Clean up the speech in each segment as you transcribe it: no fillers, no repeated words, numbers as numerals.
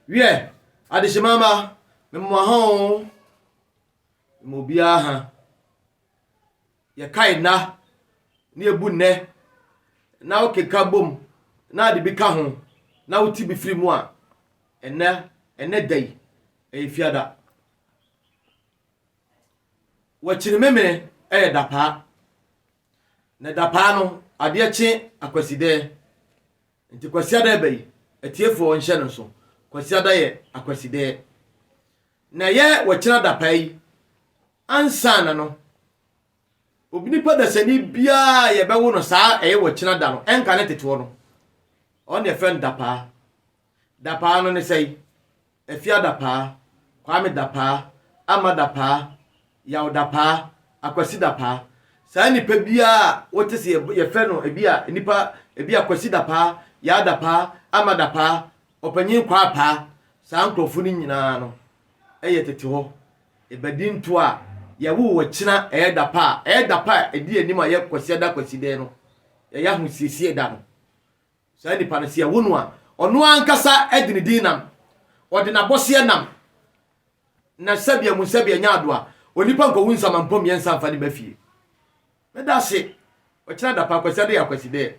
Wiɛ, adehyemma, mema ha o, mema obiara ha. Yɛkae nna na yɛbu nnɛ na wokeka bom na ade bi ka ho na wote bi firi mu a, ɛnnɛ, ɛnnɛ da yi, ɛyɛ fiada. Wakyiri memene yɛ dapaa. Na dapaa no, adeɛ kye akwasidɛɛ. Nti Kwasiada ɛba yi, atiefoɔ nhyɛ no nso, Kwasiada yɛ Akwasidɛɛ. Na ɛyɛ wakyina dapaa yi, ansa na no, obi nipa dasani biara a yɛbɛwo no saa ɛyɛ wakyina da no, ɛnka ne teteɔ no, ɔno na yɛfrɛ no dapaa. Dapaa no ne sɛi, Afia Dapaa, Kwame Dapaa, Ama Dapaa, Yaw Dapaa, Akwasi Dapaa. Saa nipa biara a wote sɛ yɛfrɛ no ebi a nipa ebi a Kwasi Dapaa, Yaw Dapaa, Ama Dapaa, Ɔpanyin Kwaa Paa, saa nkurɔfo no nyinaa no yɛ tete hɔ ebadinto a yɛwoo wɔ kyena ɛyɛ dapa a ɛyɛ dapa a ɛdi anim a ɛyɛ Kwasiada Kwasidɛɛ no, yɛyɛ ahosiesie da no. Saa nipa no, sɛ yɛwo no a, ɔno ankasa de ne din nam. Ɔde n'abɔseɛ nam. Na sɛbea mu sɛbea nya adoa. Onipa nkɔwu nsamanpɔ mmiɛnsa mfa ne mma fie. Meda ase. Ɔkyena da pa, Kwasiada yɛ Akwasidɛɛ.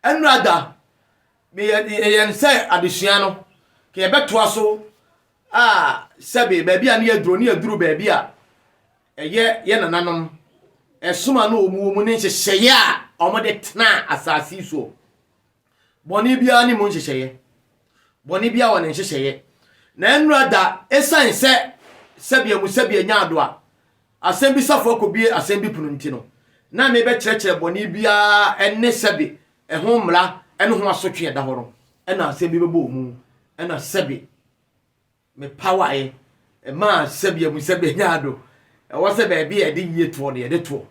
Ɛnnora da, meyɛ yɛn sɛ adesua no, ka yɛbɛtoa so a sɛbe baabi a ne yɛduro ne yɛduru baabi a Ɛyɛ yɛn nananom ɛsom a na wɔn wɔ mu ne nhyehyɛeɛ a wɔde tenaa asase yi soɔ. Bɔne biara ne mu nhyehyɛeɛ. Bɔne biara wɔ ne nhyehyɛeɛ. Na ɛnnora da, ɛsiane sɛ sɛbea mu sɛbea nya ado a, asɛm bi safoa kɔbie asɛm bi pono nti no, na mebɛkyerɛkyerɛ bɔne biara ne sɛbe ɛho mmara ne ho asotwe ɛda hɔ no, ɛna asɛm bi bɛbɔ mu, ɛna sɛbe Mepawae maa sɛbea mu sɛbea nyaa do. Ɛwɔ sɛ baabi a yɛde yie toɔ no, yɛde toɔ.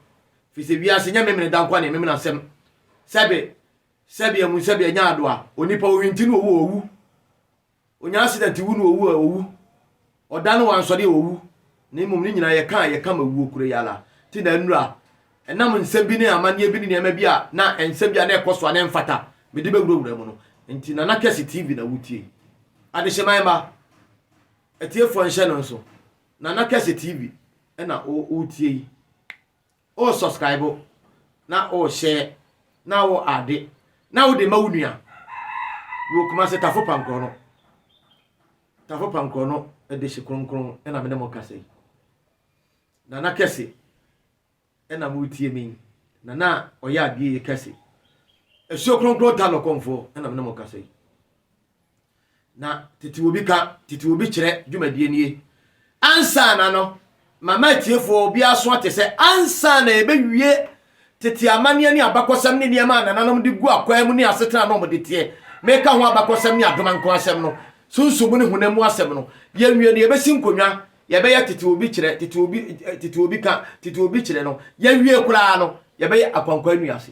Firi sɛ wiase nyɛ memene da nko ara na yɛmemene asɛm. Sɛbe, sɛbea mu sɛbea nyaa do a, onipa ohwinti no owu a owu. Onya accident wu no owu a owu. Ɔda no wansɔre a owu. Na mmom ne nyinaa yɛka a yɛka ma wuo koro yi ara. Nti na nnura, ɛnam nsɛm bi ne amanneɛ bi ne nneɛma bi a na nsɛm bi a na ɛkɔ so a na ɛmfata mede bɛwurawura mu no. Nti Nana Kɛse TV na wotie yi. Adehyeman mma, atiefoɔ nhyɛ no nso, Nana Kɛse TV na wotie yi. Wo subscribe na wo share na wo ade na wode ma wo nua. Wɔ Kumase Tafo Pankorɔ no. Tafo Pankorɔ no de hye kronkron na me ne mo kasa yi. Nana Kɛse na moretie me yi, na na ɔyɛ adeɛ yi kɛse. Asuo kronkron ta nɔkɔmfoɔ na me ne mo kasa yi. Na tete obi ka, tete obi kyerɛ dwumadie nie. Ansa na no, mama atiefoɔ obi aso ate sɛ ansa na yɛbɛwie tete amanneɛ ne abakɔsɛm ne nneɛma a nananom de gu akwan mu ne asetena na wɔde teɛ, meka ho abakɔsɛm ne adomanko asɛm no, sunsum ne honam mu asɛm no, yɛnwie no yɛbɛsi nkonnwa Yɛbɛyɛ tete obi kyerɛ, tete obi, tete obi ka, tete obi kyerɛ no. Yɛwie koraa no, yɛbɛyɛ akwankwa nnuase.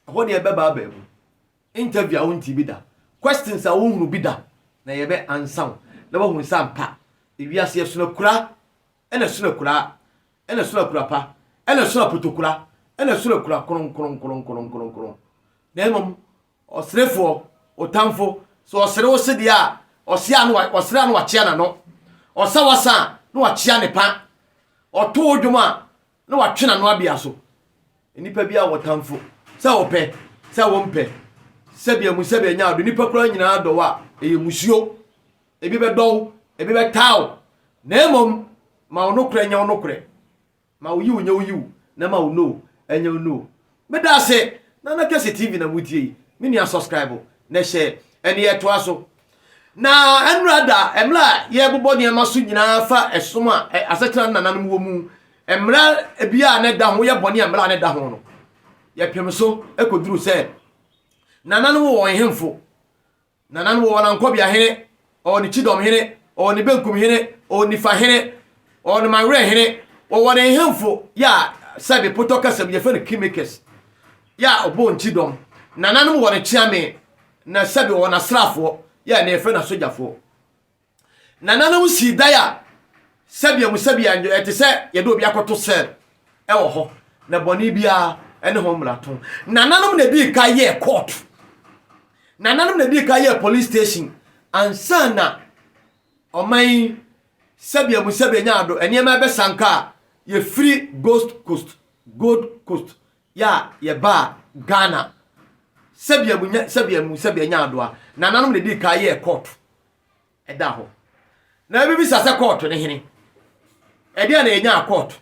Ɛhɔ deɛ ɛbɛbaabaa mu. Interview a wonte bi da, questions a wonhunu bi da, na yɛbɛ ansa wo na woahunu sɛ ampa ewiase ɛsono akura, ɛna ɛsono akuraa, ɛna ɛsono akura pa, ɛna ɛsono apotokura, ɛna ɛsono akura kronkronkronkronkronkron. Na mmom Ɔserefoɔ, wo tamfo, sɛ ɔsere wo sedeɛ a, ɔse a na ɔsere a na wakyea n'ano. Ɔsa w'asa a, na wakyea ne pa. Ɔto wo dwom a, na watwe n'ano abea so. Nnipa biara wɔ tamfo, sɛ wɔpɛ, sɛ wɔmpɛ. Sɛbea mu sɛbea nya ado, nnipa koraa nyinaa dɔ wo a, ɛyɛ musuo. Ebi bɛdɔ wo, ebi bɛtaa wo. Na mmom, ma wo nokorɛ nyɛ wo nokorɛ. Ma wo yiw nyɛ wo yiw na ma wo no nyɛ wo no. Meda ase! Nana Kɛse TV na motie yi. Me nua subscribe na hyɛ ɛne yɛtoa so. Na ɛnora da mmerɛ a yɛbobɔ nneɛma so nyinaa fa ɛsom a asetena no nananom wɔ mu, mmerɛ bi a na ɛda ho yɛ bɔne a mmerɛ a na ɛda ho no, yɛpem so kɔduru sɛ nananom wɔ wɔn hemfo Nananom wɔwɔ n'ankɔbea hene, ɔwɔ ne kyidɔm hene, ɔwɔ ne benkum hene, ɔwɔ nifa hene, ɔwɔ ne manwerɛ hene, wɔwɔ ne nhemfo yɛ a sɛbe potɔ kasa mu yɛfrɛ no kingmakers yɛ a ɔbɔ nkyidɔm. Nananom wɔ ne kyeame na sɛbe wɔwɔ n'asraafoɔ yɛ a na yɛfrɛ no asogyafoɔ. Nananom sii dan a sɛbea mu sɛbea ɛte sɛ yɛde obi akɔto sɛl ɛwɔ hɔ na bɔne biara ɛne ho mmarato. Nananom na edii ka yɛɛ court. Nananom na edii ka yɛɛ police station. Ansa na ɔman yi sɛbea mu sɛbea nya ado nneɛma ɛbɛsanka a, yɛfiri Ghost Coast, Gold Coast, yɛ a yɛbaa Ghana. Sɛbea mu nya sɛbea mu sɛbea nya ado a, nananom na ɛdii kan yɛɛ court ɛda hɔ. Na ebibisa sɛ kɔɔto ne hene? Ɛdeɛn na yɛnyaa kɔɔto?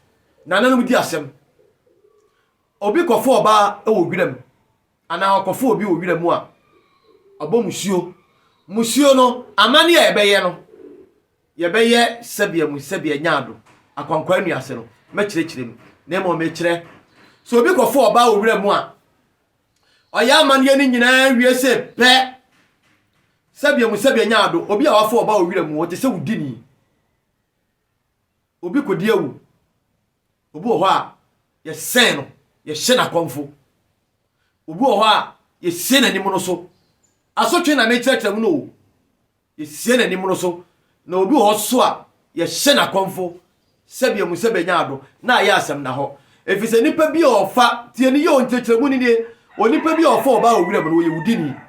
Nananom di asɛm. Obi kɔfa ɔbaa wɔ wiram anaa ɔkɔfa obi wɔ wira mu a, ɔbɔ musuo. Musuo no, amanneɛ a yɛbɛyɛ no, yɛbɛyɛ sɛbea mu sɛbea nyaado, akwankwaa nnuase no, mɛkyerɛkyerɛ mu. Na mmom mekyerɛ, sɛ obi kɔfa ɔbaa wɔ wira mu a, ɔyɛ amanneɛ no nyinaa wie se pɛ, sɛbea mu sɛbea nyaado, obi a wafa ɔbaa wɔ wira mu, ɔte sɛ wudini. Obi kɔdi awu. Obi wɔ hɔ a, yɛsɛn no, yɛhyɛ no akɔmfo. Obi wɔ hɔ a, yɛsie n'anim no so. Asotwe na mekyerɛkyerɛ mu no o. Yɛsie n'anim no so. Na obi wɔ hɔ so a, yɛhyɛ no akɔmfo. Sɛbea mu sɛbea nya ado, na ayɛ asɛm da hɔ. Ɛfiri sɛ nipa bi a ɔfa, tie no yie o, nkyerɛkyerɛmu no nie, onipa bi a ɔfa ɔbaa wɔ wuram no, ɔyɛ wudini.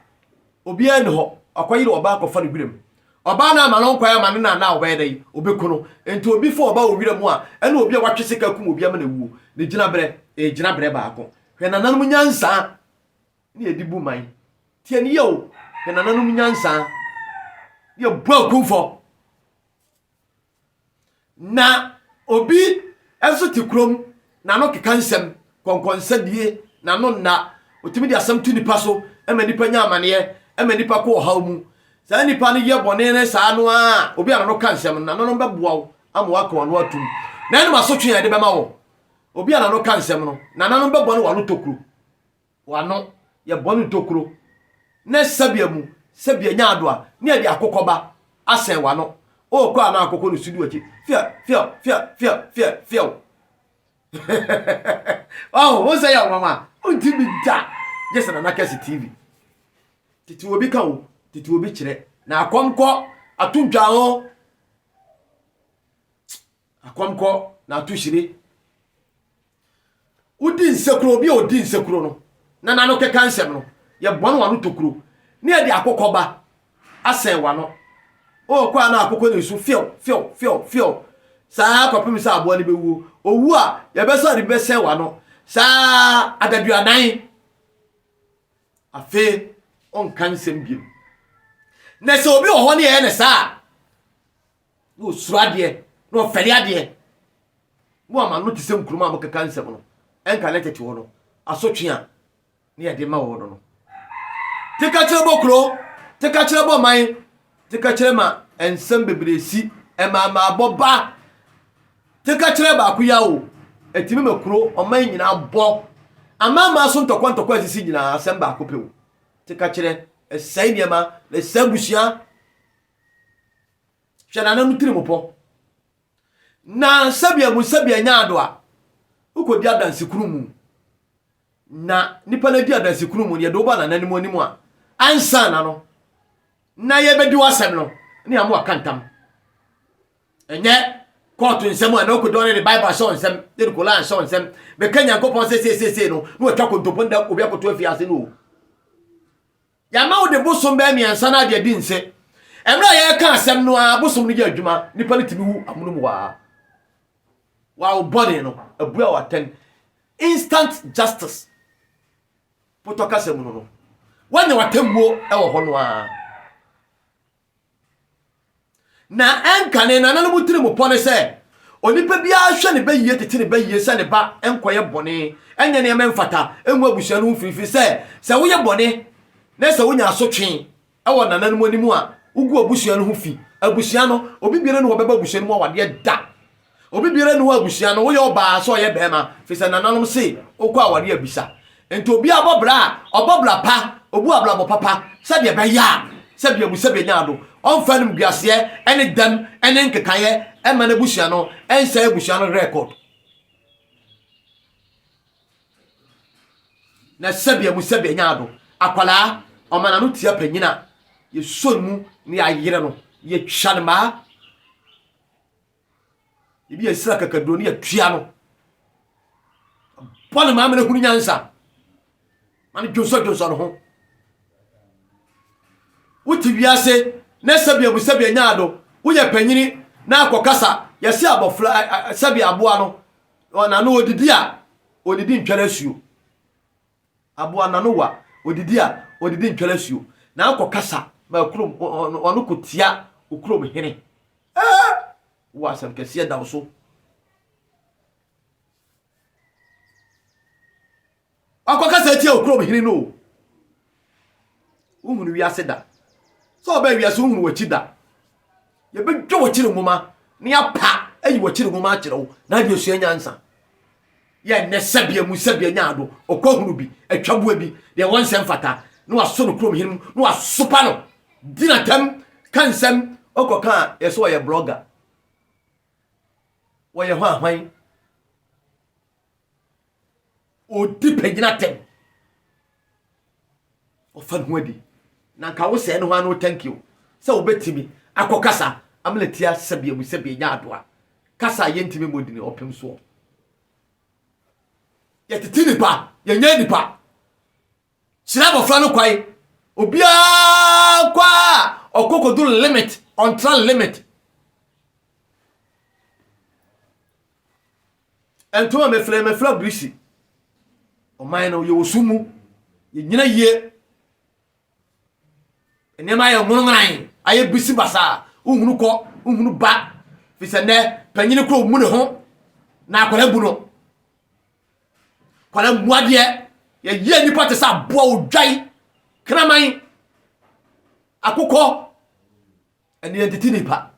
Obiara nni hɔ, ɔkɔyere ɔbaa kɔfa no wiram. Ɔbaa no ama no nkwan ama no na na ɔbɛyɛ dɛn? Ɔbɛku no. Enti obi fa ɔbaa wɔ wiram a, ɛne obi a watwe sika kum obi ama no awuo. Ne gyinaberɛ, ɛyɛ gyinaberɛ baako. Hwɛ nananom nyansa ne yɛde bu man. Tie no yie o, hwɛ nananom nyansa ne yɛbu akumfɔ. Na obi nso te kurom, n'ano keka nsɛm, kɔnkɔnsa die, n'ano nna. Otumi de asɛm to nipa so ma nipa nya amaneɛ, ma nipa kɔ ɔhaw mu. Saa nipa no yɛ bɔne ne saa no ara, obi a n'ano ka nsɛm no, n'ano no bɛboa wo ama woaka w'ano atum. Na ɛnom asotwe a yɛde bɛma wo. Obi a n'ano ka nsɛm no, n'ananom bɛbɔ no w'ano tokuro. W'ano yɛ bɔne ntokuro, ne sɛbea mu sɛbea nyaadoa, ne ɛde akokɔ ba asɛn w'ano. Ɔrekɔ a na akokɔ no su di w'akyi, fiaw, fiaw, fiaw, fiaw, fiaw, fiaw. Ɔho, wo nsɛ yɛ nwanwa, wonti bi da, gye sɛ Nana Kɛse TV. Tete obi ka o, tete obi kyerɛ, na akɔm kɔ, ato ntwa ho, akɔm kɔ, na ato hyire. Wodi nsekuro, obi a odi nsekuro no, na n'ano keka nsɛm no, yɛbɔ no w'ano tokuro, na yɛde akokɔ ba asɛn w'ano. Ɔrekɔ a na akokɔ no resu few, few, few, few, saa kɔpem sɛ aboa no bɛwuo. Owu a, yɛbɛsɔ ade bi bɛsɛn w'ano saa adaduanan. Afei, ɔnka nsɛm biom. Na sɛ obi wɔ hɔ ne yɛyɛ no saa a, na ɔsuro adeɛ, na ɔfɛre adeɛ, na wama no te sɛ nkuruma a wɔkeka nsɛm no, ɛnka ne tete hɔ no, asotwe a ne yɛde ma wɔ no no. Teka kyerɛ bɔ kuro, teka kyerɛ bɔ man, teka kyerɛ ma nsɛm bebree si, ɛmaamaabɔ ba. Teka kyerɛ baako ya o, ɛtumi ma kuro, ɔman nyinaa bɔ. Amaamaa so ntɔkwa ntɔkwa asisi nyinaa, asɛm baako pɛ o. Teka kyerɛ, ɛsɛe nneɛma, na ɛsɛe abusua. Hwɛ nananom tirimupɔ. Na sɛbea mu sɛbea nya ado a, wokɔdi adansekunu mu. Na nipa no adi adansekunu mu no, yɛde wo ba nananom anim a, ansa na no, na yɛbɛdi w'asɛm no, ne ama waka ntam. Ɛnyɛ kɔɔto nsɛm a na wokɔdi ɔne de Bible ahyɛ nsɛm, de Koran ahyɛ nsɛm, bɛka Nyankopɔn sɛ seeseesei no, na watwa kontompo da obi akɔto afiase no o. Yɛama wo de bosom bɛyɛ mmiɛnsa na ade adi nse. Mmerɛ a yɛreka asɛm no ara, bosom no yɛ adwuma, nipa no tumi wu amonom hɔ ara. Wa wo bɔne no, abua wo atɛn. Instant justice. Potɔ kasa mu no no. Woanya w'atemmuo wɔ hɔ no ara. Na ɛnkane nananom tirimupɔ ne sɛ, onipa biara hwɛ ne ba yie tete ne ba yie sɛ ne ba nkɔyɛ bɔne, nyɛ nneɛma mfata, ngu abusua no ho fi, ɛfiri sɛ, sɛ woyɛ bɔne na sɛ wonya asotwe wɔ nananom anim a, wogu abusua no ho fi. Abusua no, obi biara nni hɔ ɔbɛba abusua no mu awadeɛ da. Obi biara nni hɔ a abusua no, woyɛ ɔbaa sɛ ɔyɛ barima, firi sɛ nananom se wokɔ awareɛ a bisa. Nti obiara bɔ bra a, ɔbɔ bra pa, ɔbu abrabɔ papa sɛdeɛ ɛbɛyɛ a sɛdeɛ abu sɛdeɛ nya ado, ɔmfa animguaseɛ ne dɛm ne nkekaeɛ mma n'abusua no, ɛnsɛe abusua no record. Na sɛdeɛ abu sɛdeɛ nya ado, akwadaa ɔma n'ano tia panyin a, yɛsɔ ne mu na yɛayere no, yɛtwa no mmaa. Ebi yɛ sira kakaduro ne yɛtua no. Bɔ ne maame no hunu nyansa. Ma no dwonsɔ dwonsɔ no ho. Wote wiase ne Na sɛbea mu sɛbea nyaa do, woyɛ panyini na akɔkasa, yɛse abɔfra, sɛbea aboa no, n'ano odidi a, odidi ntwɛre asuo. Aboa n'ano wa, odidi a, odidi ntwɛre asuo. Na akɔkasa ma kurom, ɔno kɔtia okurom hene. Ɛɛ, wɔ asɛm kɛseɛ da wo so. Wakɔkasa atia okurom hene no o. Wohunu wiase da. Sɛ ɔbaa wiase wohunu w'akyi da. Yɛbɛdwa w'akyiri nwoma na yɛapa ayi w'akyiri nwoma akyerɛ wo na ade asua nyansa. Yɛ nnɛ sɛbea mu sɛbea nya ado ɔkɔ hunu bi atwaboa bi deɛ wɔn nsɛm fata na waso no kurom hene mu na wasopa no di n'atam ka nsɛm ɔkɔka a yɛsɛ ɔyɛ blogger wɔyɛ hɔ ahwan Ɔdi panyin atɛm. Ɔfa ne ho adi. Na nka wo sɛɛ ne ho ano thank you. Sɛ wobɛtumi akɔ kasa amena tia sɛbea mu sɛbea nya adoa. Kasa a yɛntumi mmɔ dini ɔpem soɔ. Yɛtete nipa, yɛnyɛ nipa. Kyerɛ abɔfra no kwan. Obiara kɔ a ɔkɔ kɔduru limit, ɔntra limit. Ntoma mefrɛ mefrɛ birisi. Ɔman no yɛwɔ sum mu. Yɛnyina yie. Nneɛma ayɛ nworonworan, ayɛ bisi basaa. Wohunu kɔ, wohunu ba. Fi sɛ nnɛ, panyini koro mu ne ho na akwadaa bu no. Akwadaa mu adeɛ. Yɛyɛ nnipa te sɛ aboa odwan, kraman, akokɔ. Ɛne yɛntete nipa.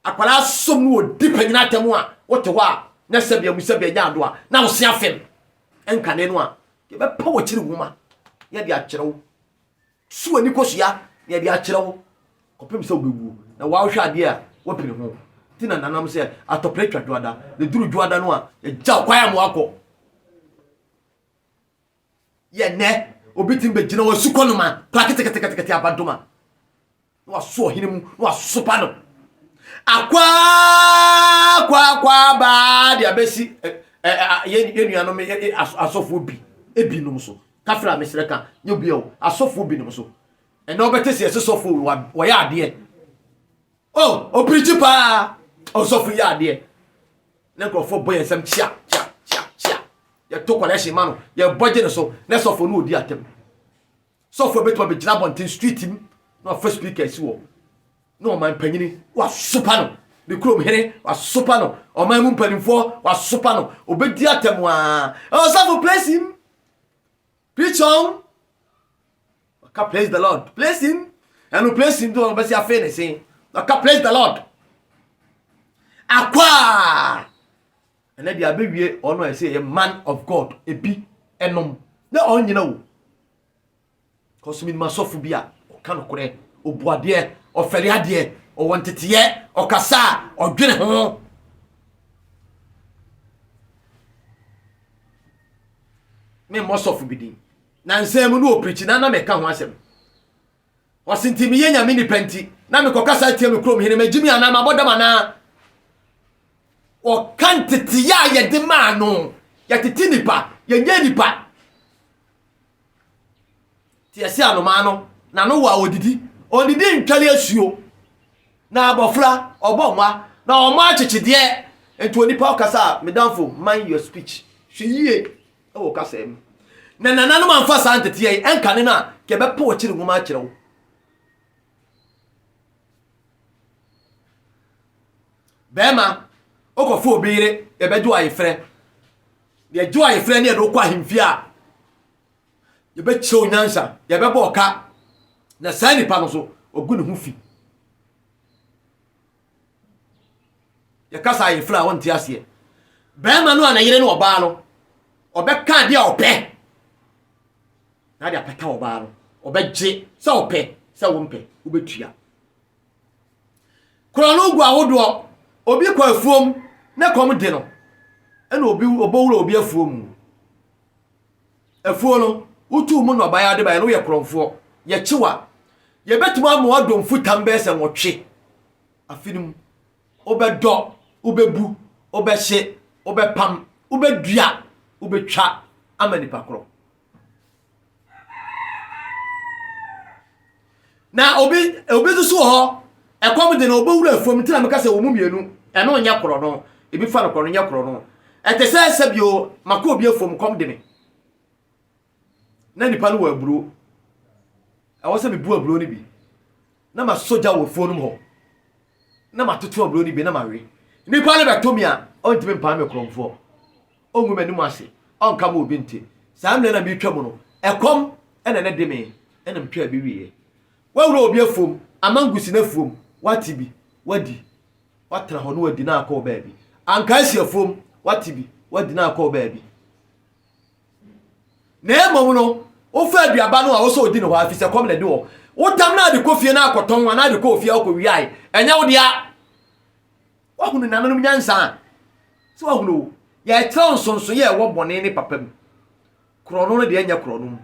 Akwadaa som no ɔdi panyin atɛm a wote hɔ a na sɛbea mu sɛbea nya ado a na wo se afem nkane no a yɛbɛpa w'akyiri nwoma yɛde akyerɛ wo so ani kɔsua na yɛde akyerɛ wo kɔpem sɛ wobɛwuo na woahwɛ adeɛ a woapini ho nti na nanam sɛ atɔprɛ twa dwoada na duru dwoada no a yɛgya kwan a moakɔ Yɛ nnɛ, obi tumi bɛgyina wɔ asukɔ no ma kora keteketekete abadoma na waso ɔhene mu na wasopa no akwaakwaakwaa baa de abɛsi yɛn nuanom asɔfoɔ bi ebinom so kafra mesrɛ ka nyɛ obi o asɔfoɔ binom so ɛnna wɔbɛte sɛ yɛsɛ sɔfoɔ wɔyɛ adeɛ Oh, opirikyi paa. Ɔsɔfo yɛ adeɛ. Ne nkurɔfoɔ bɔ yɛn nsam kyia, kyia, kyia, kyia. Yɛto connection ma no, yɛbɔ gye ne so, na sɔfo no ɔdi atɛm. Sɔfo bɛtumi abɛgyina abɔnten street mu na wafa speaker asi wɔ na ɔman panyini wasopa no, ne kurom hene wasopa no, ɔman mu mpanimfoɔ wasopa no, ɔbɛdi atɛm aa. Ɔsɔfo praise him, preach on. Ɔka praise the Lord. Praise him. Ɛno praise him do ɔbɛsi afei ne se. Ɔka praise the Lord. Akwa. Ɛnɛ deɛ abɛwie ɔno a ɛsɛ yɛ man of God ebi ɛnom na ɔnyina o. Kɔso mi ma sɔfo bi a ɔka nokorɛ, ɔbu adeɛ, ɔfɛre adeɛ, ɔwɔ nteteɛ, ɔkasa a ɔdwene ho. Memmɔ sɔfo bi din. Nansa mu no ɔprikyi na na meka ho asɛm. Ɔse nti meyɛ nyame nipa nti na mekɔkasa atia me kurom hene magye mi anaa mabɔ dam anaa. Ɔka nteteyɛ a yɛde maa no. Yɛtete nipa, yɛnyɛ nipa. Nti yɛse anomaa no, n'ano wɔ a ɔdidi. Ɔdidi ntwale asuo. Na abɔfra, ɔbɔ nwa, na ɔmɔ akyekyedeɛ. Nti onipa ɔkasa a, medamfo, mind your speech. Hwɛ yie. wɔ kasa mu. Na nananom amfa saa nteteɛ yi ɛnkane no a, nka ɛbɛpa w'akyiri nwoma akyerɛ wo. Bɛrima, wokɔfa obi yere, yɛbɛgye wo ayefrɛ. Yɛgye wo ayefrɛ ne yɛde wokɔ ahemfie a, yɛbɛkyerɛ wo nyansa, yɛbɛbɔ ɔka. Na saa nipa no so, ɔgu ne ho fi. Yɛkasa ayefra a ɔnte aseɛ. Bɛrima no a ne yere ne ɔbaa no, ɔbɛka adeɛ a ɔpɛ na de apata ɔbaa no. Ɔbɛgye sɛ ɔpɛ sɛ wompɛ, wobɛtua. Korɔ no gu ahodoɔ. Obi kɔ afuom na kɔm de no, ɛna obi ɔbɔwura obi afuo mu. Afuo no, wotuu mu nnɔbaeɛ ade baeɛ no woyɛ korɔmfoɔ. Yɛkyew a, yɛbɛtumi ama woadɔ mfutam bɛyɛ sɛ nwɔtwe afe no mu. Wobɛdɔ, wobɛbu, wobɛhye, wobɛpam, wobɛdua, wobɛtwa ama nipa korɔ. Na obi obi nso so wɔ hɔ, ɛkɔm de no, ɔbɛwura afuom, nti na meka sɛ wɔn mu mmienu, ɛno nyɛ korɔno, ebi fa no korɔno, nyɛ korɔno. Ɛte sɛ sɛbio makɔ obi afuom, kɔm de me, na nipa no wɔ aburo, ɛwɔ sɛ mebu aburo no bi, na masɔ gya wɔ afuo no mu hɔ, na matoto aburo no bi na mawe. Nipa no bɛto me a, ɔntumi mpam me korɔmfoɔ. Ɔngu m'anim ase, ɔnka ma obi nte. Saa mmerɛ na meretwa mu no, ɛkɔm na na ɛde me, ɛna metwaa bi wieɛ. Woawura obi afuom, amangusi no afuom, woate bi, woadi, woatena hɔ na woadi na akɔ wo baabi. Ankaa si afuom, woate bi, woadi na akɔ wo baabi. Na mmom no, wofa aduaba no a wo sɛ odi no hɔ a, efisɛ kɔm na ɛde wɔ. Wotam na ade kɔ fie na akɔtɔn anaa ade kɔ ofie a wokɔwiae, ɛnyɛ wo dea. Woahunu nananom nyansa a? Sɛ woahunu o, yɛkyerɛ wo nsonsonoeɛ a ɛwɔ bɔne ne papa mu. Korɔno no deɛ ɛnyɛ korɔno mu.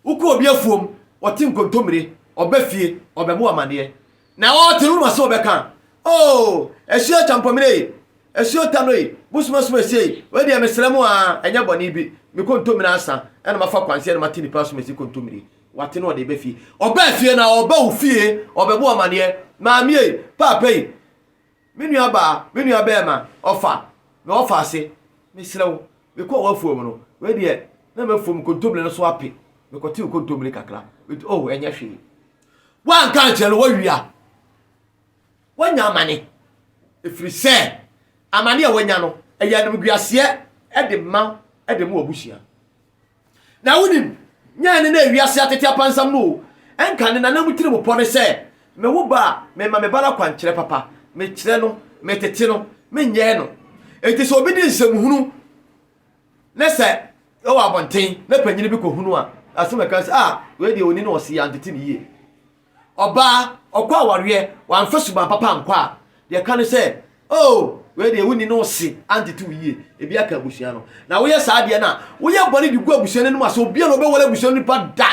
Wokɔ obi afuom, ɔte nkontommire, ɔba fie, ɔbɛbɔ wo amaneɛ. Na ɔte no wonim asɛm a ɔbɛka. Oh, asuo kyampɔmire yi, asuo tano yi, bosom asom asie yi, wei deɛ mesrɛ mo aa, ɛnyɛ bɔne bi. Me kontommire asa, ɛna mafa kwanseɛ na mate nipa asom asi kontommire. Wate na ɔde reba fie. Ɔbaa fie na ɔba wo fie, ɔbɛbɔ wo amaneɛ. Maame ei, paapa ei, me nua baa, me nua bɛɛma, ɔfa, me ɔfa ase, mesrɛ wo, mekɔɔ w'afuom no, wei deɛ, na m'afuom kontommire no so ape, mekɔtee kontommire kakra, but oh, ɛnyɛ hwee. Woanka ankyerɛ no, woawia. Woanya amane, ɛfiri sɛ amane a woanya no, ɛyɛ animguaseɛ de ma de ma w'abusua. Na wonim, nyɛ ɛne na ewiase atete apansam no o, ɛnka ne nana mu tirim pɔ ne sɛ, mewo ba a, mema me ba no akwankyerɛ papa, mekyerɛ no, metete no, menyɛɛ no. Enti sɛ obi di nsɛmhunu ne sɛ ɛwɔ abɔnten na panyin bi kɔhunu a, asɛm a ɛka sɛ, ah, wei deɛ ɔni na ɔse yɛantete no yie. Ɔbaa, ɔkɔ awareɛ, wamfa suban papa ankɔ a, deɛ ɛka ne sɛ, Oh, wei deɛ wonni ne wo se antete wo yie, ebi aka abusua no. Na woyɛ saa adeɛ no a, woyɛ bɔne de gu abusua no anim ase, obiara na ɔbɛware abusua no nipa da.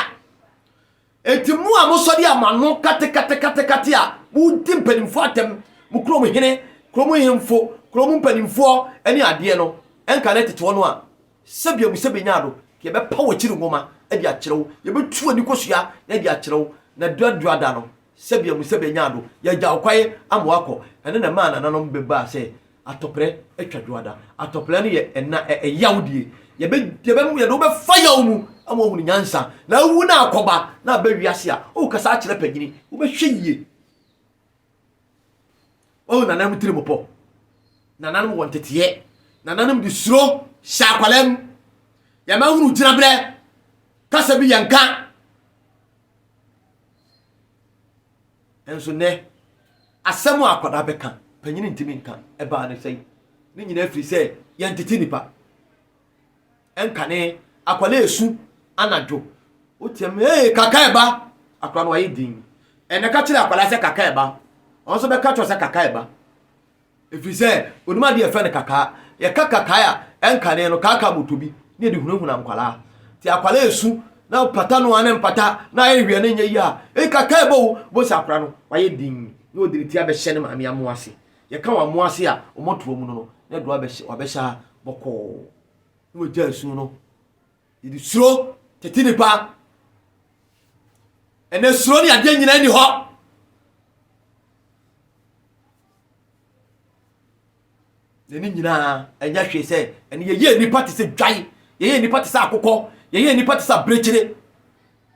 Enti mo a mosɔre a mo ano katekatekate a modi mpanimfoɔ atɛm, mo kurom hene, kurom hemfo, kurom mpanimfoɔ ne adeɛ no, ɛnka ne tete hɔ no a, Sɛbea mu sɛ benya do, yɛbɛpa w'ekyir nwoma dze akyerɛ wo, yɛbɛtu w'ani kosua dze akyerɛ wo, na duaduada no, sɛbea mu sɛ benya do, yɛagya wo kwan ama woakɔ. Ɛno na ɛmaa nananom bɛ baa sɛ, Atɔprɛ atwa dwoada. Atɔprɛ no yɛ ɛna, ɛ, ɛyaw die. Yɛbɛ, yɛbɛ, yɛde wo bɛfa yaw mu ama woahunu nyansa. Na awu na akɔba na aba wiase a, wokasa akyerɛ panyini, wobɛhwɛ yie. Wahu nananom tirim pɔ. Nananom wɔ nteteɛ. Nananom de suro hyɛ akwadaa mu. Yɛma hunu gyinaberɛ. Kasa bi yɛnka. Nso nnɛ, asɛm a akwadaa bɛka, panyini ntumi nka. Ɛbaa ne sɛn? Ne nyinaa firi sɛ yɛntete nipa. Ɛnkane akwadaa esu anadwo. Woteam, hey, kaka ɛba. Akwadaa no wayɛ din. Ɛnɛ ka kyerɛ akwadaa sɛ kaka ɛba. Ɔno nso bɛka kyerɛ sɛ kaka ɛba. Ɛfiri sɛ, onim adeɛ yɛfrɛ no kakaa. Yɛka kakaa a, ɛnkane no, kaakaa moto bi ne yɛde hunahuna nkwadaa. Nti akwadaa esu na pata no a ne mpata na ayɛ hwɛ ne nyɛ yie a, ei kaka ɛba o. Wobɛhu sɛ akwadaa no wayɛ din na ɔde ne ti abɛhyɛ ne maame amoa ase. Yɛka wɔn amoa ase a, wɔn atoa mu no no, na ɛde wabɛhyɛ wabɛhyɛ ha bɔkɔɔ. Na wɔgya esu no. Yɛde suro tete nipa. Ɛnɛ suro ne adeɛ nyinaa ni hɔ. Na ne nyinaa ɛnyɛ hwee sɛ ɛne yɛyɛ nipa te sɛ dwan, yɛyɛ nipa te sɛ akokɔ, yɛyɛ nipa te sɛ abirekyire.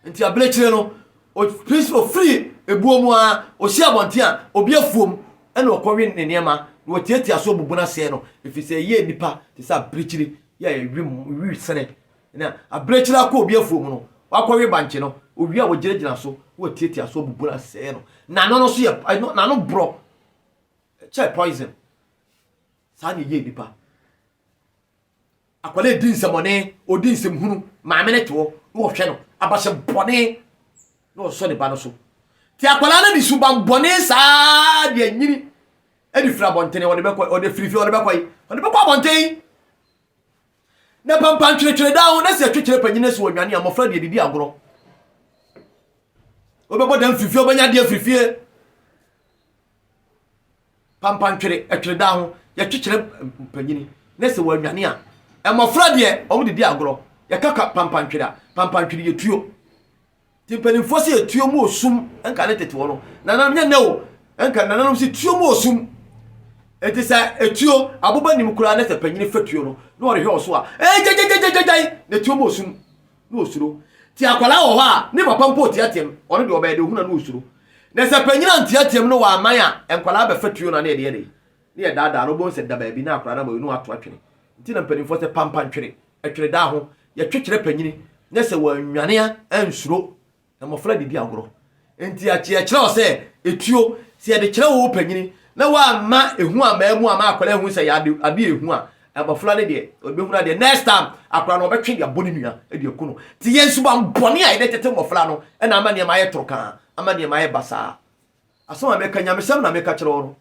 Nti abirekyire no, ofiri ebuo mu a, osi abɔnten a, obi afuom ɛna ɔkɔwe ne nneɛma na wɔtiatia so bubu no aseɛ no, ɛfiri sɛ yɛyɛ nipa te sɛ abirekyire yɛ a yɛwe wi sene. Na abirekyire akɔ obi afuom no, wakɔwe bankye no, owie a wɔgyinagyina so na wɔtiatia so bubu no asɛe no. N'ano no so yɛ, n'ano borɔ kyɛ poison. Saa na ɛyɛ nipa. Akwadaa edi nsɛmɔne, odi nsɛmhunu, maame no te hɔ na ɔhwɛ no, abahyɛ bɔne na ɔsɔ ne ba no so. Ti akwadaa no de suban bɔne saa de anyini de firi abɔntene, ɔde bɛkɔ, ɔde firi fie, ɔde bɛkɔ yi, ɔde bɛkɔ abɔnten. Na pampan tweretwere daa ho na sɛ ɛtwekyerɛ panyin na sɛ wɔnwane a, mmɔfra deɛ didi agorɔ. Wobɛbɔ dam firi fie, wobɛnya adeɛ firi fie. Pampantwere, ɛtwere daa ho, yɛtwekyerɛ mpanyini na sɛ wɔanwane a, mmɔfra deɛ wɔn de di agorɔ. Yɛka ka pampantwere a, pampantwere yɛ tuo. Nti mpanimfoɔ sɛ yɛtuo mu osum nka ne tete hɔ no. Nananom nyɛ nnɛ o. Nka nananom sɛ tuo mu osum. Nti sɛ etuo aboba nim koraa na sɛ panyini fa tuo no na ɔde hwɛ ɔso a, ee gyagyagyagyagyae na tuo mu osum na osuro. Nti akwadaa wɔ hɔ a ne papa mpo oteateam, ɔno deɛ ɔbɛyɛ deɛ ohunu a na osuro. Na sɛ panyini anteateam no wɔ aman a nkwadaa bɛfa tuo no a na yɛde yɛ dɛ na yɛdaadaa no, wobɛhu sɛ da baabi na akwadaa no ama wei na wato atwene. Nti na mpanimfoɔ sɛ pampa ntwere Ɛtwere daa ho. Yɛtwe kyerɛ panyini na sɛ wannwane a ansuro. Na mmɔfra de di agorɔ. Enti yɛkyerɛ wo sɛ etuo, sɛ yɛde kyerɛ wo panyini na woamma ehu ammaa mu amma akwadaa anhu sɛ ɛyɛ ade ade a ehu a, abɔfra no deɛ ɔbɛhunu adeɛ. Next time akwadaa no ɔbɛtwe de abɔ ne nua de aku no. Nti yɛn suban bɔne a yɛde tete mmɔfra no na ama nneɛma ayɛ torokaa, ama nneɛma ayɛ basaa. Asɛm a meka, nyamesɛm na meka kyerɛ wo no.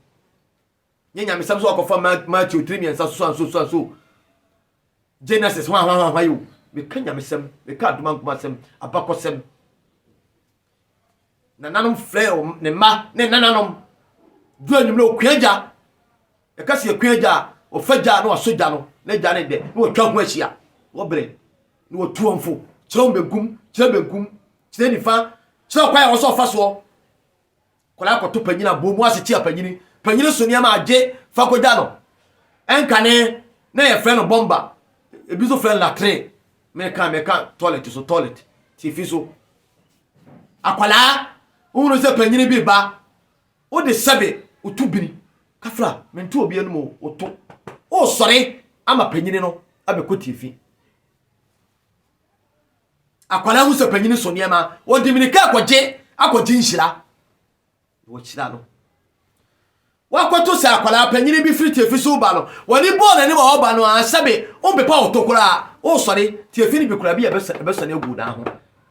Nyɛ nyamesɛm sɛ wakɔfa Matthew 3:3 so so anso so anso. Genesis hwan hwan hwan hwan yi o. Meka nyamesɛm, meka adoma nkuma asɛm, abakɔsɛm. Nananom frɛ ne mma ne nananom. Du anwummerɛ okua gya. Ɛka sɛ akua gya a, ɔfa gya na wasɔ gya no, na gya ne dɛ, na watwa ho ahyia. Wɔbrɛ, na watu wɔn fo. Kyerɛ wɔn benkum, kyerɛ benkum, kyerɛ nifa, kyerɛ ɔkwan a wɔsɛ ɔfa soɔ. Akwadaa kɔto panyin a, bɔ mu ase kyia panyini. Panyini so nneɛma agye fa kɔgya no. Ɛnkane na yɛfrɛ no bɔmba. Ebi nso frɛ no latrine. Meka meka toilet so toilet tifi so. Akwadaa wohunu sɛ panyini bi ba wode sɛbe woto bini kafra mente obi anom o woto wosɔre ama panyini no abɛkɔ tifi. Akwadaa hu sɛ panyin so nneɛma, ɔde mirika akɔgye akɔgye nhyira. Wɔhyira no. Wakɔto sɛ akwadaa panyin bi firi tiafi so ba no, wɔde bɔɔ n'anim a ɔba no a sɛbe wompepa wo to koraa, wosɔre tiafi no bi koraa bi a ɛbɛsɔne agu dan ho.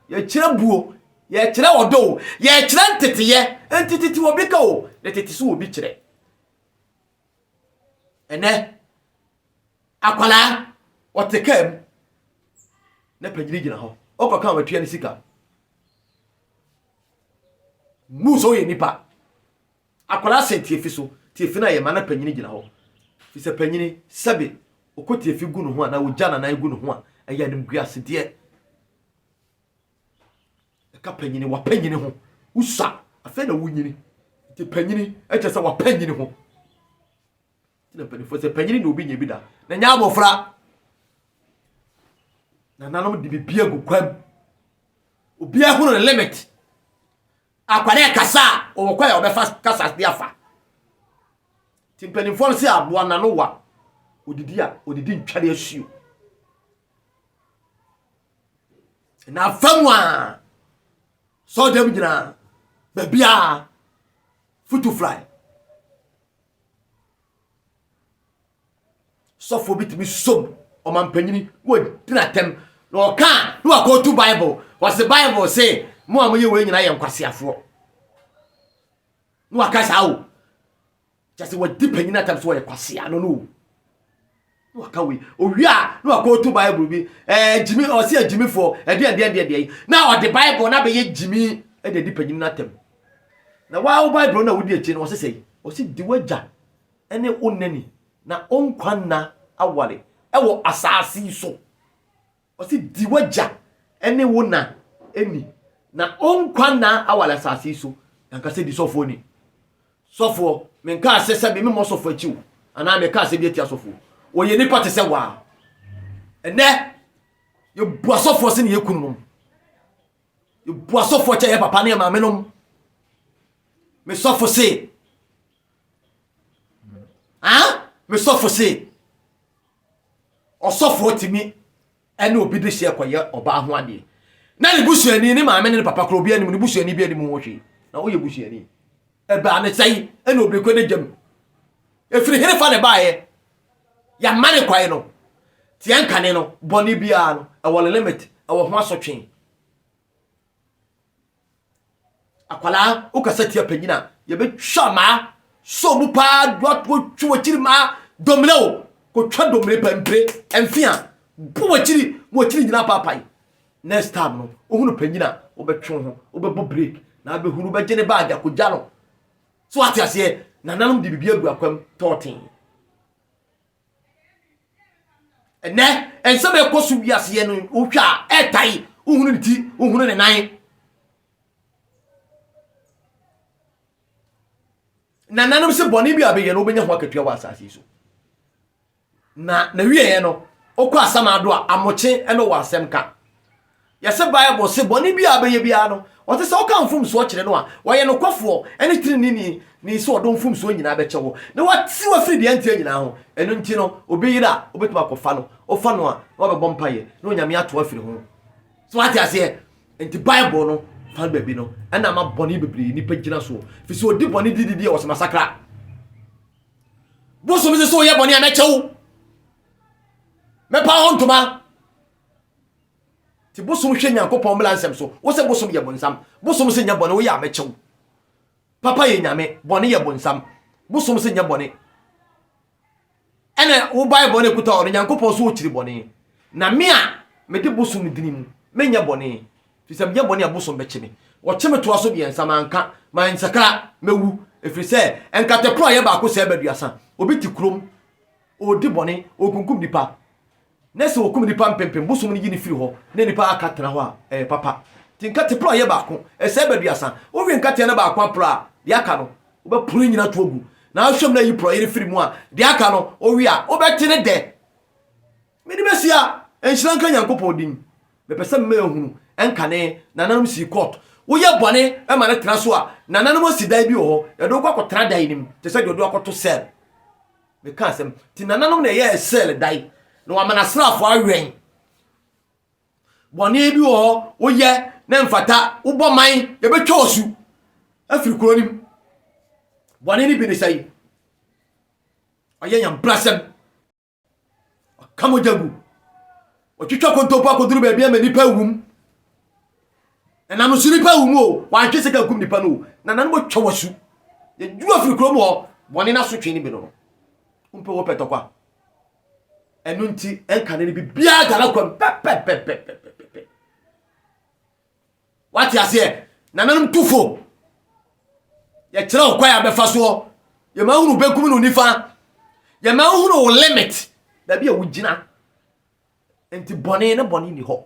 Yɛkyerɛ buo, yɛkyerɛ ɔdɔ o, yɛkyerɛ nteteyɛ, ntetete obi ka o, na tete so obi kyerɛ. Ɛnɛ, akwadaa ɔte kaa mu na panyini gyina hɔ ɔkɔka a watua ne sika mu sɛ ɔyɛ nipa akwadaa sɛn tiafi so tiafi no a yɛma na panyini gyina hɔ fi sɛ panyini sɛbe ɔkɔ tiafi gu ne ho a na ɔgya nanan gu ne ho a ɛyɛ animguasedeɛ ɛka panyini wapanyini ho wosua afei na wonyini nti panyini ɛkyɛ sɛ wapanyini ho nti na mpanimfoɔ sɛ panyini na obi nyɛ bi da na nyɛ abɔfra nananom de biribi agu kwam obiara hunu ne limit akwadaa ɛkasa a ɔwɔ kwan a ɔbɛfa kasa de afa nti mpanimfoɔ no sɛ aboa nano wa odidi a odidi ntware asuo Na afa mu a sɔɔdɛm gyina baabi a futu fly. Sɔfoɔ bi tumi som ɔmampanyini na wɔdi n'atɛm na ɔka a na wakɔtu Bible. Wɔse Bible se mo a moyɛ wei nyinaa yɛ nkwaseafoɔ. Na waka saa o. Kyɛ sɛ wɔdi panyin atam sɛ wɔyɛ kwasea no no o. Na waka wei. Owie a na wakɔtu Bible bi. Ɛɛ gyimi ɔsi agyimifoɔ ɛdeɛ ɛdeɛ ɛdeɛ ɛdeɛ na ɔde Bible na abɛyɛ gyimi ɛde adi panyin no atam. Na waa wo Bible na wodi akyi no ɔsi sɛ ɔsi di w'agya ɛne wo nani na wo nkwa nna aware ɛwɔ asaase yi so. Ɔse di w'agya ne wo na ni na wo nkwa nna aware asase yi so. Nanka sɛ di sɔfoɔ ni. Sɔfoɔ, menkaa sɛ sɛbe memmɔ sɔfoɔ akyi o, anaa mekaa sɛ bi atia sɔfoɔ. Wɔyɛ nipa te sɛ waa. Ɛnɛ, yɛbu asɔfoɔ sene yɛ kununom. Yɛbu asɔfoɔ kyɛ yɛ papa ne yɛ maame nom. Me sɔfo se, ah, me sɔfo se, Ɔsɔfoɔ tumi ne obi de hyeɛ kɔyɛ ɔbaa ho adeɛ na ne busuani ne maame ne ne papa korɔ obi anim ne busuani bi anim ho hwee na woyɛ busuani ɛbaa ne sɛe ɛna obi kɔ ne gyam ɛfiri hene fa ne baeɛ yɛama ne kwae no teɛ nkane no bɔne biara no ɛwɔ ne limit ɛwɔ ho asotwe Akwadaa, wokasa tia panyin a, yɛbɛtwa maa sɔ mu paa wɔtwe w'akyiri maa domine o kɔtwa domine pa mpire mfe a bɔ w'akyiri ma w'akyiri nyinaa paapae next time no wohunu panyin a wobɛtwe ho wobɛbɔ break na abɛhunu wobɛgye ne baage akɔgya no so ate aseɛ nananom de biribi agu akwam tɔɔten Ɛnɛ, nsɛm a ɛkɔ so wiase yɛ no, wohwɛ a, ɛtae. Wohunu ne ti, wohunu ne nan. Nananom se bɔne bi a bɛyɛ no wobɛnya ho akatua wɔ asase yi so. Na n'awieɛ no, wokɔ asamando a, amokye ne wɔ asɛm ka. Yɛse Bible se bɔne bi a bɛyɛ biara no, ɔte sɛ woka mfomsoɔ kyerɛ no a, ɔyɛ nokwafoɔ ne teneneeni ni sɛ ɔde wo mfomsoɔ nyinaa bɛkyɛ wo, na wate wo afiri deɛ ɛnteɛ nyinaa ho. Ɛno nti no, obi yere a, wobɛtumi akɔfa no. Wofa no a, na wabɛbɔ mpaeɛ, na Onyame ato afiri ho. So wate aseɛ? Nti Bible no fa baabi no, ɛna ama bɔne bebree nipa gyina soɔ. Firi sɛ ɔdi bɔne dididi a, ɔsɛ masakra. Bosom sɛ sɛ woyɛ bɔne a mɛkyɛ wo. Mɛpa ho ntoma. Nti bosom hwɛ Nyankopɔn mmara nsɛm so. Wo sɛ bosom yɛ bonsam. Bosom sɛ nyɛ bɔne woyɛ a mɛkyɛ wo. Papa yɛ Nyame, bɔne yɛ bonsam. Bosom sɛ nyɛ bɔne. Ɛna wo Bible no ekuta hɔ no, Nyankopɔn so okyiri bɔne. Na me a mede bosom dini mu, menyɛ bɔne. Firi sɛ meyɛ bɔne a bosom bɛkye me. Wɔkye me toa so mmiɛnsa, manka, mansakra, mɛwu. Ɛfiri sɛ nkatɛ korɔ a ɛyɛ baako sɛɛ baduasa. Obi te kurom, ɔredi bɔne, ɔrekunkum nnipa. Na sɛ wɔkum nnipa mpempem, bosom no yi no firi hɔ, na nnipa a aka tena hɔ a, ɛyɛ papa. Nti nkate porɔ a ɛyɛ baako, ɛsɛe baduasa. Wowe nkateɛ no baako aporɔ a, deɛ aka no, wobɛporo ne nyina to agu. Na ahwɛ mu na ayi porɔeɛ no firi mu a, deɛ aka no, wowe a, wobɛte ne dɛ. Mede bɛsia, nhyira nka Nyankopɔn din. Mepɛ sɛ mema yɛhunu ɛnkane nananom sii court. Woyɛ bɔne ma no tena so a, nananom asi dan bi wɔ hɔ, yɛde wo kɔ akɔtena dan no mu, te sɛ deɛ wɔde wo akɔto cell. Meka asɛm. Nti nananom na ɛyɛɛ sɛl dan na wɔama n'asraafoɔ awɛn. Bɔne bi wɔ hɔ woyɛ na mfata wobɔ man yɛbɛtwa wɔ su afiri kuro no mu. Bɔne no bi ne sɛn? Ɔyɛ yɛn brasɛm. Ɔka mogya gu. Ɔtwitwa kontompo akɔduru baabi ama nnipa awum. Ɛnam so nnipa awum o, wantwe sika nkum nnipa no o. Na nanom atwa wɔ su. Yɛdu afiri kurom hɔ, bɔne no asotwe no bi no no. Wompɛ wɔ pɛtɔkwa. Ɛno nti, ɛnka ne no biribiara da n'akwam pɛpɛpɛpɛpɛpɛ. Wate aseɛ? Nananom tu fo. Yɛkyerɛ wo kwan a bɛfa soɔ. Yɛma wohunu benkum ne nifa. Yɛma wohunu wo limit, baabi a wogyina. Nti bɔne ne bɔne ni hɔ.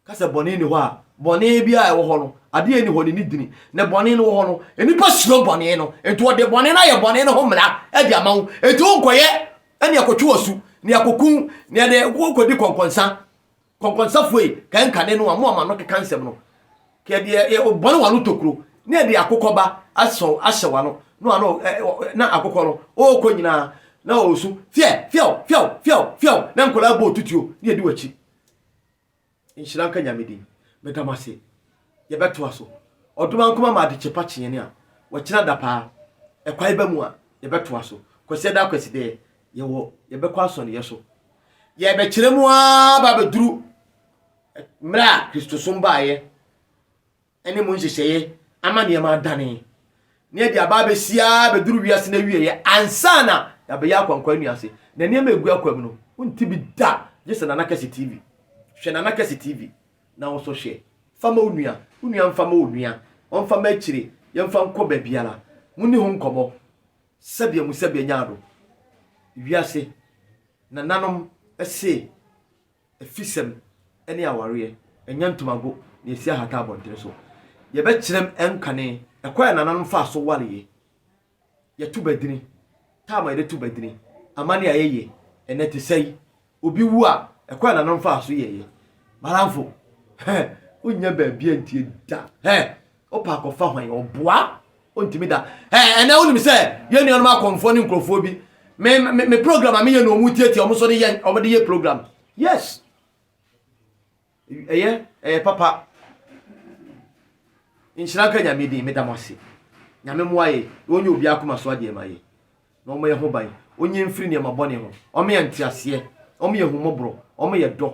Ka sɛ bɔne ni hɔ a, bɔne bi a ɛwɔ hɔ no, adeɛ ni hɔ no ne dini. Na bɔne no wɔ hɔ no, nnipa suro bɔne no. Nti wɔde bɔne no ayɛ bɔne no ho mmara de ama wo. Nti wonkɔyɛ ɛne ɛkɔtwe wɔ ne ɛkɔku ne ɛde wokɔdi kɔnkɔnsa. Kɔnkɔnsafoɔ yi, ka nkane no a mo a mo ano keka nsɛm no, ka yɛde yɛ bɔne w'ano tokuro, na yɛde akokɔ ba asɔ ahyɛ w'ano, na w'ano ɛ na akokɔ no ɔrekɔ nyinaa na ɔresu fiɛ fiɛw fiɛw fiɛw fiɛw na nkwadaa bɔ otutuo na yɛdi w'akyi. Nhyira nka Nyame din. Meda mo ase. Yɛbɛtoa so. Ɔdom ankoma ma adekye pa kyeɛ ne a wɔkyena dapaa ɛkwae ba mu a yɛbɛtoa so. Kwasiada Akwasidɛɛ yɛwɔ yɛbɛkɔ asɔneyɛ so. Yɛrebɛkyerɛ mu ara ba abɛduru mmerɛ a Kristosom baeɛ ne mu nhyehyɛeɛ ama nneɛma adane na yɛde aba abɛsi ara bɛduru wiase no awieeɛ ansa na yɛabɛyɛ akwankwa nnua ase. Na nneɛma ɛgu akwa mu no, wonte bi da gye sɛ Nana Kɛse TV. Hwɛ Nana Kɛse TV na wo nso hwɛ. Fa ma wo nua, wo nua mfa ma onua, ɔmfa ma akyire, yɛmfa nkɔ baabiara. Monni ho nkɔmmɔ. Sɛbea mu sɛbea nyaado. Wiase nananom se afisɛm ne awareɛ nyɛ ntomago na yɛsi ahata abɔntene so. Yɛbɛkyerɛm ɛnkane ɛkwan a nananom faa so wareɛ. Yɛto badini, time a yɛde to badini, amanneɛ a yɛyɛ ɛnɛ te sɛi. Obi wu a, ɛkwan a nananom faa so yɛeɛ. Malamfo, hɛ, wonnya baabi antie da. Hɛ, wopɛ akɔfa hwan? Ɔboa? Ontumi da. Hɛ, ɛnɛ wonim sɛ yɛn nuanom akɔmfoɔ ne nkurɔfoɔ bi, me, me, me program a meyɛ no wɔn tietie, wɔn nso de yɛ, wɔn de yɛ program. Yes. Ɛyɛ, ɛyɛ papa. Nhyira nka Nyame din, meda mo ase. Nyame mmoa yɛ, na ɔnyɛ obiara akoma so adeɛ ma yɛ. Na ɔmmɔ yɛn ho ban, ɔnyi yɛn mfiri nneɛma bɔne ho, ɔmma yɛn nteaseɛ, ɔmma yɛn ahummɔborɔ, ɔmma yɛn dɔ,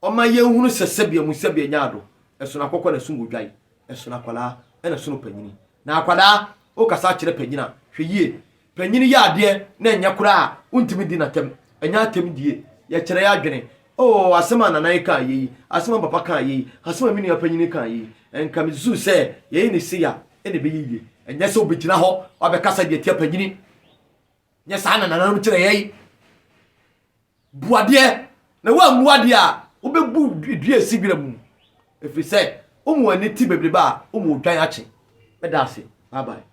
ɔmma yɛnhunu sɛ sɛbea mu sɛbea nya ado, ɛsono akɔkɔ na ɛsono odwan, ɛsono akwadaa ɛna ɛsono panyini. Na akwadaa, wokasa akyerɛ panyin a, hwɛ yie. Panyin yɛ adeɛ na ɛnyɛ koraa a, wontumi di n'atɛm. Ɛnyɛ atɛm die. Yɛkyerɛ yɛn adwene. Oh, asɛm a nana yi kaa yɛ yi, asɛm a papa kaa yɛ yi, asɛm a me nua panyin yi kaa yɛ yi, nka mesusu sɛ yɛyɛ no sei a, ɛna ɛbɛyɛ yie. Ɛnyɛ sɛ wobɛgyina hɔ wabɛkasa deɛ tia panyini. Nyɛ saa na nananom kyerɛ yɛn. Bu adeɛ, na woammu adeɛ a, wobɛbu dua esi wira mu. Ɛfiri sɛ, womu ani ti bebrebe a, womu odwan akye. Mɛda ase. Bye bye.